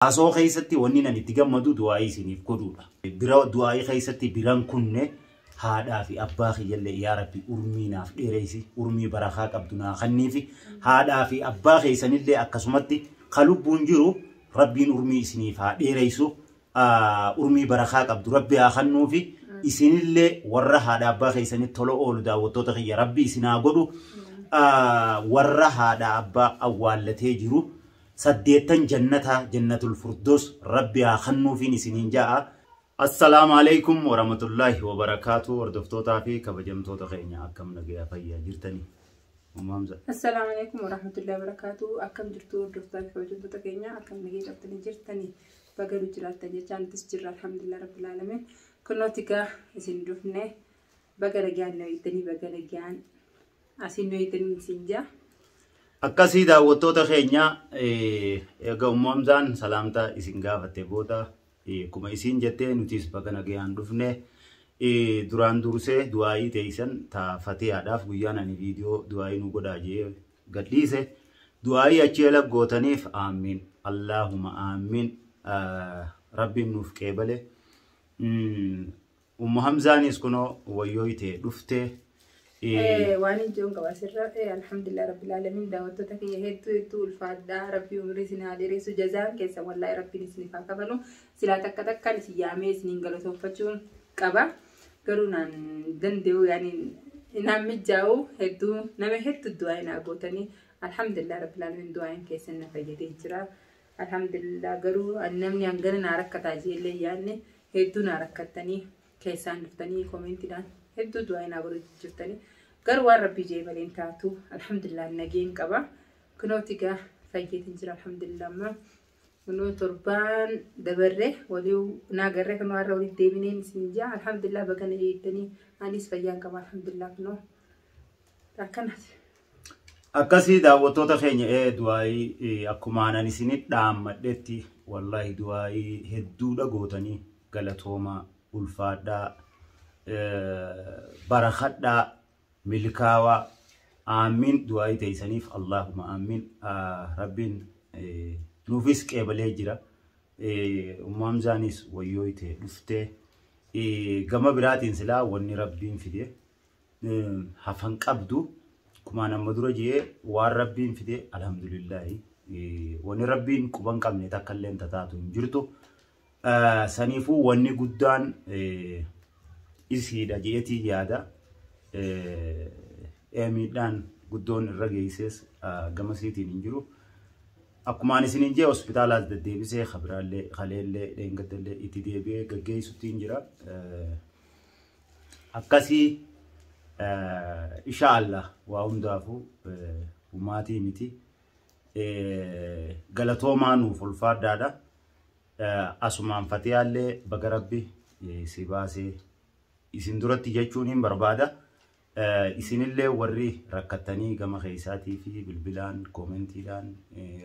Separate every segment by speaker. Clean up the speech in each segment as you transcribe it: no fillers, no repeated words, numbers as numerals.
Speaker 1: Haasoo keessatti wanni nan itti gammadu du'aayii isiniif godhuudha. Bira du'aayii keessatti biran kunne haadhaa fi abbaa kiyyallee yaa Rabbi urmii naaf dheereysi, urmii barakaa qabdu naa kanniifi haadhaa fi abbaa keessanillee akkasumatti ka lubbuun jiru Rabbiin urmii isiniif haa dheereysu, urmii barakaa qabdu Rabbi haa kannuufi isinillee warra haadha abbaa keessanitti tola oolu daawwattoota kiyya Rabbi isin haa godhu. Warra haadha abbaa awwaallatee jiru saddeettan jannataa jannatul furdoos Rabbi haa kannuufiin isiniin ja'a. Assalaamu alaikum warahmatullaahi wabarakaatu hordoftootaa fi kabajamtoota keenya akkam nagayaa fayyaa jirtanii. Ummu Hamza.
Speaker 2: Assalaamu alaikum warahmatullahi wabarakatuh. Akkam jirtu hordoftoota fi kabajamtoota keenya, akkam nagee qabtanii jirtanii? Baga nu jiraattan jechaa nutis jirra, alhamdulillah rabbil alamin. Kunooti gaa isin dhufne, baga nagaan nu eegdanii, baga nagaan asiin nu eegdanii isin jaa.
Speaker 1: Akkasii daawwattoota keenya, egaa Ummu Hamzaan salaamtaa isin gaafatte booda akkuma isiin jettee nutis baga nagayaan dhufne. Duraan dursee du'aayii teessan ta fatiyaadhaaf guyyaan ani viidiyoo du'aayii nu godhaa jee gadhiise du'aayii achi ala gootaniif aamiin, Allahuma aamiin, Rabbiin nuuf qeebale. Ummu Hamzaanis kunoo wayyooyte dhufte.
Speaker 2: Waan hin jiruun qaba asirra. Alhamdulillah rabbil alamin. Daawwattoota kiyya hedduu hedduu ulfaadhaa, Rabbii umrii isin haa dheeressu, jazaan keessa wallaahi Rabbiin isiniif haa kafalu. Silaa takka takkaan isin yaamee isiniin galatoonfachuun qaba, garuu naan danda'u, yaani naan mijaa'u. Hedduu nama hedduu du'aa naa gootanii, alhamdulillah rabbil alamin, du'aan keessan na fayyadee jira, alhamdulillah. Garuu namni hangana naa rakkataa jeellee yaadne, hedduu naa rakkattanii, keessaan dhuftanii koomentiidhaan hedduu du'aa naa godhu jirtanii, garuu waan Rabbii jee malee hin taatu. Alhamdulillah, nageen qaba, kunooti gaa fayyeetiin jira, alhamdulillah. Amma kunoo torbaan dabarre walii naa garree kunoo har'a walitti deebineen isin jaa. Alhamdulillah, baga na eegdanii, anis fayyaan qaba, alhamdulillah, kunoo akkanaati.
Speaker 1: Akkasii daawwattoota keenya, du'aayii akkuma anan isinit dhaammadhetti wallahi du'aayii hedduudha gootanii, galatoomaa, ulfaadhaa, barakadhaa, milkaawaa, aamiin. Du'aayii teessaniif Allahuma aamiin, Rabbiin nuufis qeebalee jira. Ummu Hamzaanis wayyooyte dhuftee gama biraatiin silaa wanni Rabbiin fide hafan qabdu. Kumaan amma dura jee waan Rabbiin fide alhamdulillahi, wanni Rabbiin quban qabne takka illee tataatu hin jirtu. Saniifuu wanni guddaan isiidha jeetii yaada. Miidhaan guddoon irra geesses gama siitiin hin jiru. Akkumaan isiniin jee hospitaalaas deddeebisee kabiraallee kaleellee dheengaddallee itti deebi'ee gaggeessutti hin jira. Akkasii insha Allah waa hundaafuu humaatii miti. Galatoomaa, nuuf ulfaadhaadha. Asumaan Fatiyaallee baga Rabbi si baasee isin duratti jechuun hin barbaada. Isinillee warri rakkattanii gama keessaatii fi bilbilaan koomentiidhaan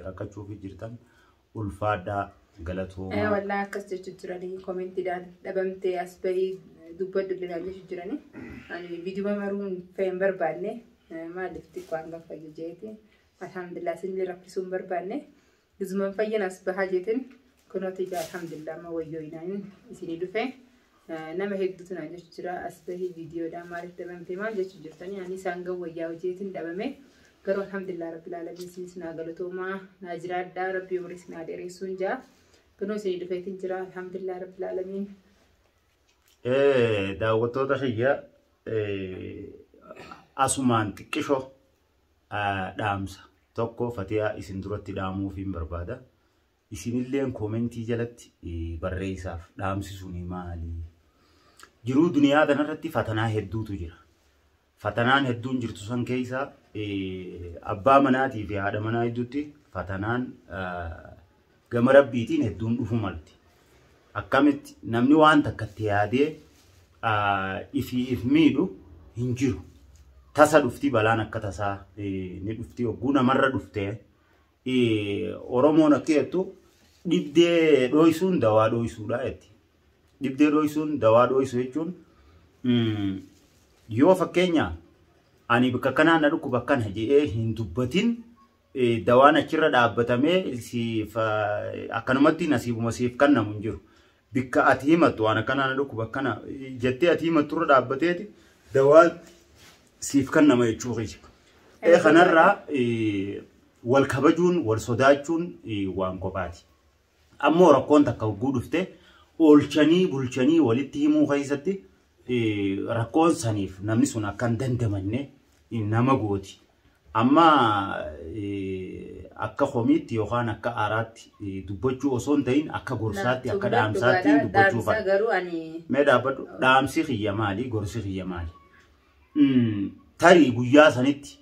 Speaker 1: rakkachuuf jirtan ulfaadhaa, galatoomaa.
Speaker 2: Wallaa akkas jechuu jiranii, koomentiidhaan dhabamtee as bahii dubbadhu illee jechuu jiranii. Ani viidiyoo maruun hin barbaanne, maaliif xiqqoo hanga fayyu jeeti. Alhamdulillah, isinillee rakkisuu hin barbaanne. Gizuman fayyan as bahaa jeetin kunooti ija, alhamdulillah, amma wayyoo inaan isinii dhufe. Nama hedduutu naan jechuu jira, as bahii viidiyoodhaan maaliif dhabamte maal jechuu jirtanii. Ani isaan gan wayyaa hojeetiin dhabame, garuu alhamdulillah rabbil alamin, isinis naa galatoomaa, naa jiraadhaa, Rabbii umurii isin haa dheeressuun jaa. Kunoo isinii dhufeetiin jira, alhamdulillah rabbil alamin.
Speaker 1: Daawwattoota kiyya, asumaan xiqqishoo dhaamsa tokko Fatiyaa isin duratti dhaamuuf hin barbaada. Isinilleen koomentii jalatti barreessaaf, dhaamsi suni maali? Jiruu duniyaa kanarratti fatanaa hedduutu jira. Fatanaan hedduun jirtu san keessa abbaa manaatii fi haadha manaa hedduutti fatanaan gama Rabbiitiin hedduun dhufu malti. Akkamitti namni waan takkatti yaadee ifii if miidhu hin jiru. Tasa dhufti, balaan akka tasaa ni dhufti. Hogguu namarra dhuftee Oromoon akka jettu dhibdee dhooysuun dawaa dhooysuudha jetti. Dhibdee dhooysuun dawaa dhooysu jechuun yoo fakkeenya ani bakka kanaan na dhukkuba akkana jedhee hin dubbatin. Dawaan achirra dhaabbatamee siif akkanumatti nasiibuma siif kennamu hin jiru. Bikka ati himattu waan akkanaa na dhukkuba akkana jettee ati himatturra dhaabbateeti dawaan siif kennama jechuu kiyya. Kanarraa wal kabajuun wal sodaachuun waan kophaati. Ammoo rakkoon takka hogguu dhufte oolchanii bulchanii walitti himuu keessatti rakkoon saniif namni sun akka hin dandamanne nama gooti. Amma akka homiitti yookaan akka aaraatti dubbachuu osoo hin ta'in akka gorsaatti akka dhaamsaatti dubbachuu
Speaker 2: fa'a. Garuu ani
Speaker 1: Mee dhaabbadhu, dhaamsi kiyya maali? Gorsi kiyya maali? Tarii guyyaa sanitti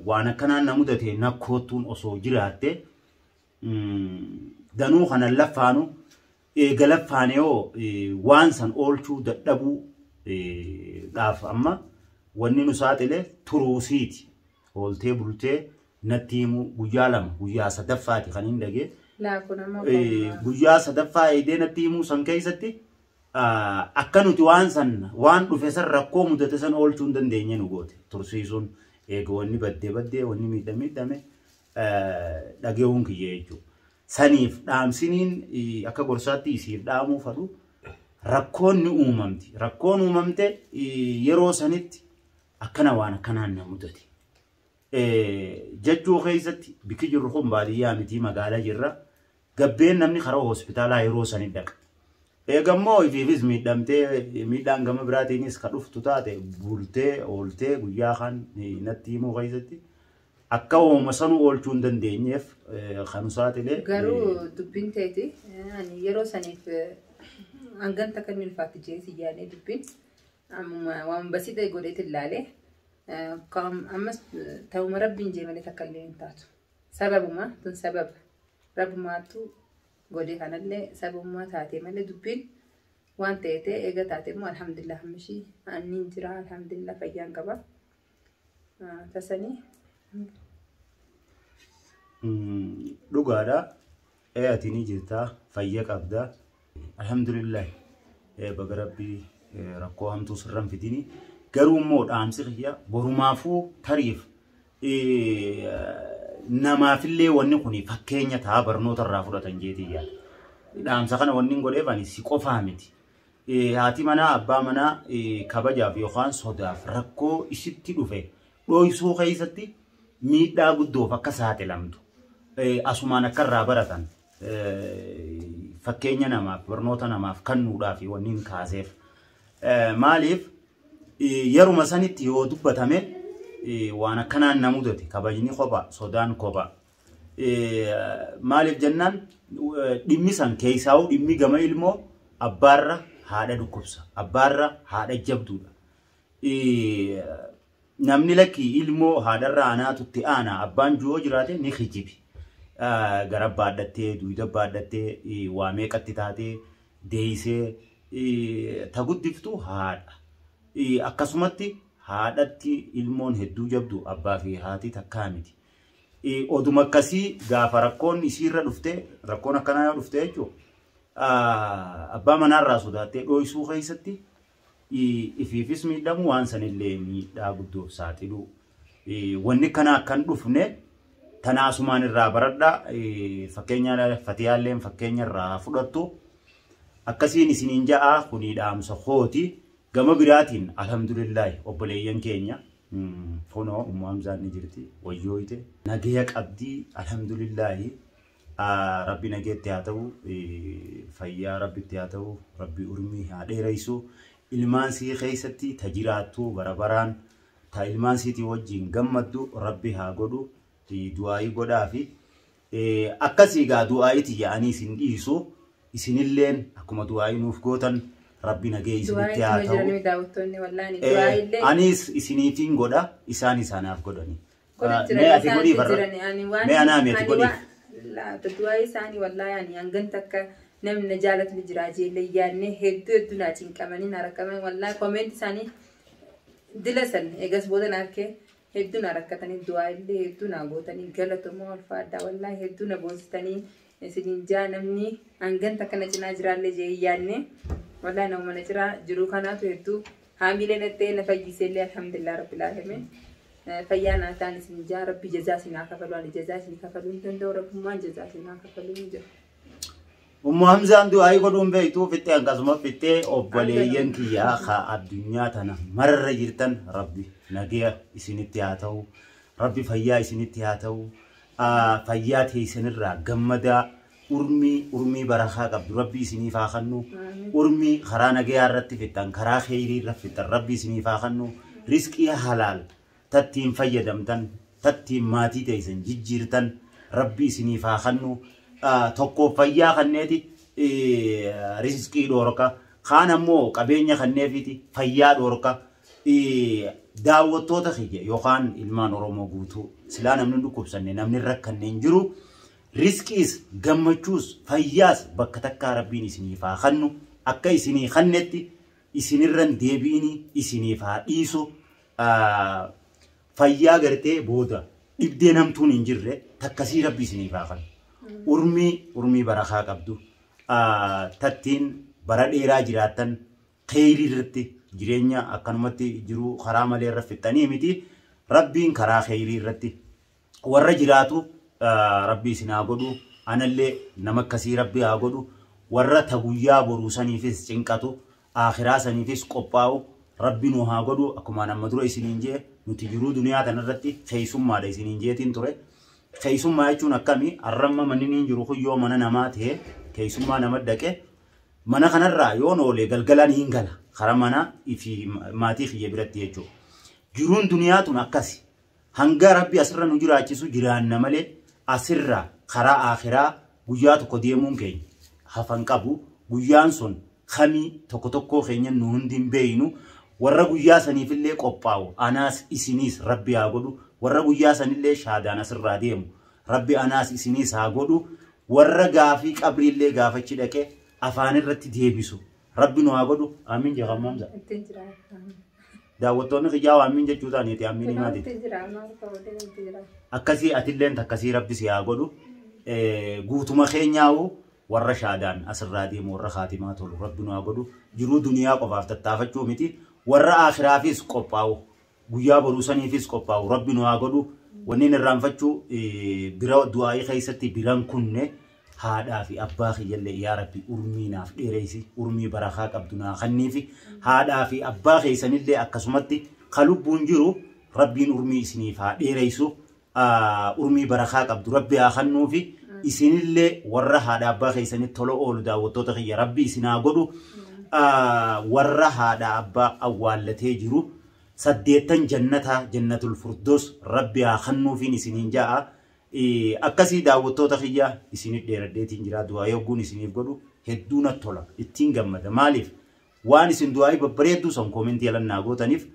Speaker 1: waan akkanaan na mudate nakkoottuun osoo jiraatte danuu kana laffaanu eega laffaane yoo waan san oolchuu dadhabuu dhaaf amma wanni nu saaxile turuusiiti. Ooltee bultee natti himuu guyyaa 2 guyyaa sadaffaati kan hin dhagee.
Speaker 2: Laa kun amma
Speaker 1: Guyyaa sadaffaa eedee natti himuu san keessatti akka nuti waan san waan dhufe san rakkoo mudate san oolchuu hin dandeenye nu goote. Tursiisuun eega wanni baddee baddee wanni miidhame miidhame dhageewuun kiyya jechuudha. Saniif dhaamsiniin akka gorsaatti isiif dhaamuu fadhu rakkoon ni uumamti. Rakkoon uumamte yeroo sanitti akkana waan akkanaan na mudate. Jechuu keessatti bikki jirru kun baadiyyaa miti magaalaa jirra. Gabbeen namni karaa hospitaalaa yeroo sanii dhaqa. Eegammoo ifiifis miidhamtee miidhaan gama biraatiinis ka dhuftu taate bultee ooltee guyyaa kan natti himuu keessatti akka uumama sanuu oolchuu hin dandeenyeef kan saaxilee.
Speaker 2: Garuu dubbiin teeti ani yeroo saniif hangan takka inni ulfaatti jeesi yaadee dubbiin ammuma waan basii ta'e godheet ilaalee ammas ta'uma rabbiin jee malee takka illee hin taatu. Sababuma tun sababa rabbumaatu godhe kanallee sababummaa taatee malee dubbiin waan ta'e ta'e eega taate immoo alhamdulillah hammishii anniin jira alhamdulillah fayyaan qaba. Tasanii.
Speaker 1: Dhugaadha. Ati ni jirta fayya qabda. Alhamdulillah baga rabbii rakkoo hamtuu sirran fidini. Garuu immoo dhaamsi kiyya borumaafuu tariif namaafillee wanni kun fakkeenya ta'a barnoota irraa fudhatan jeetii yaada. Dhaamsa kana wanni hin godheef ani si qofaa miti. Haati manaa abbaa manaa kabajaaf yookaan sodaaf rakkoo isitti dhufe dhooysuu keessatti miidhaa guddoof akka saaxilamtu asumaan akka irraa baratan fakkeenya namaaf barnoota namaaf kennuudhaaf wanni hin kaaseef. Maaliif yeruma sanitti yoo dubbatame waan akkanaan na mudate kabajni kopha sodaan kopha. Maaliif jennaan dhimmi san keessaa'u dhimmi gama ilmoo abbaarra haadha dhukkubsa abbaarra haadha jabduudha. Namni lakki ilmoo haadharra aanaatutti aana abbaan yoo jiraate ni kijibi. Gara baadhattee duyda baadhattee waa meeqatti taatee deeysee ta guddiftu haadha. Akkasumatti haadhatti ilmoon hedduu jabdu abbaa fi haati takkaa miti. Oduma akkasii gaafa rakkoon isiirra dhufte rakkoon akkanaa yoo dhufte jechuudha. Abbaa manaarraa sodaattee dhooysuu keessatti ifiifis miidhamu waan sanillee miidhaa guddoof saaxilu. Wanni kana akkan dhufne tana asumaan irraa baradhaa fakkeenya fatiyaalleen fakkeenya irraa fudhattu. Akkasiin isiniin ja'a kuni dhaamsa kooti. Gama biraatiin alhamdulillahi obboleeyyan keenya kunoo Ummu Hamzaan ni jirti wayyooyte nagaya qabdii alhamdulillahi rabbi nageetti haa ta'u fayyaa rabbitti haa ta'u rabbi urmii haa dheereysu ilmaan sii keessatti ta jiraattu bara baraan ta ilmaan siitii wajjin gammaddu rabbi haa godhu du'aayii godhaa fi akkasii gaa du'aayiiti jedhanii isin dhiisu isinilleen akkuma du'aayii nuuf gootan rabbi nagee isinitti haa ta'u. Anis isiniifin godha isaan isaanaaf godhani. Mee ati godhii barra. Mee anaa mee ati godhii.
Speaker 2: Du'aa isaanii wallaahi ani hangan takka namni na jaalatu ni jira jeellee yaadne hedduu hedduu naa cinqamanii na rakkaman wallaahi koomenti isaanii dila san eegas booda na harkee hedduu na rakkatanii du'aa illee hedduu na gootanii galatooma ulfaadhaa wallaahi hedduu na boonsitanii isiniin jaa namni hangan takka na cinaa jiraallee jee yaadne wallaahi nama na cinaa jiru kanaatu hedduu haamilee na ta'e na fayyiseellee alhamdulillah rabbil aalamiin. Fayyaa naa ta'an isin jaa Rabbi jazaa isin haa kafalu ani jazaa isin kafaluu hin danda'u Rabbummaan jazaa isin haa kafaluu hin jiru.
Speaker 1: Ummu Hamzaan du'aayii godhuun beektuu fixxee akkasuma fixxee obboleeyyan kiyyaa ka addunyaa tana mararra jirtan Rabbi nagaya isinitti haa ta'u. Rabbi fayyaa isinitti haa ta'u. Fayyaa teessanirraa gammadaa urmii urmii barakaa qabdu Rabbi isiniif haa kennu. Urmii karaa nagayaa irratti fixxan karaa kheyrii irratti fixxan Rabbi isiniif haa kennu. Rizqii halaal tattiin fayyadamtan tattiin maatii teessan jijjiirtan Rabbi isiniif haa kennu. Tokko fayyaa kanneeti rizqii dhoorka kaan ammoo qabeenya kanneefiti fayyaa dhoorka. Daawwattoota kiyya yookaan ilmaan Oromoo guutuu silaa namni dhukkubsanne namni rakkanne hin jiru rizqiis gammachuus fayyaas bakka takkaa Rabbiin isiniif haa kennu akka isinii kennetti isinirran deebiini isiniif haa dhiisu. Fayyaa gartee booda dhibdee namtuun hin jirre takkasii Rabbi isiniif haa kennu. Urmii urmii barakaa qabdu tattiin bara dheeraa jiraattan kheyrii irratti jireenya akkanumatti jiru karaa malee irra fixxanii miti Rabbiin karaa kheyrii irratti warra jiraatu Rabbi isin haa godhu. Anallee nama akkasii Rabbi haa godhu. Warra ta guyyaa boruu saniifis cinqatu akhiraa saniifis qophaa'u Rabbi nu haa godhu. Akkuma amma dura isiniin jee nuti jiruu duniyaa tanarratti keessummaadha isiniin jeetiin ture. Keessummaa jechuun akkami arramma manni niin jiru kun yoo mana namaa ta'e keessummaa nama dhaqe mana kanarraa yoon oole galgalaan hin gala karaa mana fi maatii kiyya biratti jechuudha. Jiruun duniyaa tun akkasi. Hanga Rabbi asirra nu jiraachisu jiraanna malee asirra karaa akhiraa guyyaa tokko deemuun keenya hafan qabu. Guyyaan sun kamii tokko tokkoo keenya nu hundi hin beeynu. Warra guyyaa saniifillee qophaa'u anaas isiniis Rabbi haa godhu. Warra guyyaa sanillee shaadaan asirraa deemu Rabbi anaas isiniis haa godhu. Warra gaafii qabriillee gaafachi dhaqe afaan irratti deebisu Rabbi nu haa godhu. Amiin jee kammaamsa.
Speaker 2: Ittiin jira.
Speaker 1: Daawwattoonni kiyyaa amiin jechuu isaaniiti amiin himaati.
Speaker 2: Ittiin jira maal ta'uu itti jira.
Speaker 1: Akkasii atilleen takkasii Rabbi si haa godhu. Guutuma keenyaa'u warra shaadaan asirraa deemu warra kaatimaa tolu Rabbi nu haa godhu. Jiruu duniyaa qofaaf tattaafachuu miti. Warra akhiraafis qophaa'u guyyaa boruu saniifis qophaa'u Rabbi nu haa godhu. Wanneen irraanfachuu bira du'aayii keessatti biran kunne haadhaa fi abbaa kiyyallee yaa Rabbi urmii naaf dheereessi urmii barakaa qabdu naa kenniifi haadhaa fi abbaa keessanillee akkasumatti ka lubbuun jiru Rabbiin urmii isiniif haa dheereessu urmii barakaa qabdu Rabbi haa kennuufi isinillee warra haadha abbaa keessanitti tola oolu daawwattoota kiyya Rabbi isin haa godhu. Warra haadha abbaa awwaallatee jiru saddeettan jannataa jannatul furdoos Rabbi haa kennuufiin isiniin ja'a. Akkasii daawwattoota kiyya isinit dheeradheetiin jira du'aa yogguun isiniif godhu hedduu natti tola ittiin gammada. Maaliif waan isin du'aayii babbareedduu san koomentii alannaa gootaniif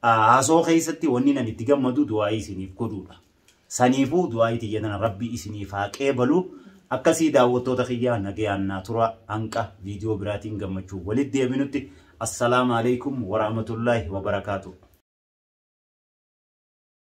Speaker 1: haasoo keessatti wanni nan itti gammadu du'aayii isiniif godhuudha. Saniifuu du'aayii tiyya tana Rabbi isiniif haa qeebalu. Akkasii daawwattoota kiyyaa nagayaan naa tura hanqa viidiyoo biraatiin gammachuu walitti deebinutti assalaamu alaikum warahmatullaahi wabarakaatu.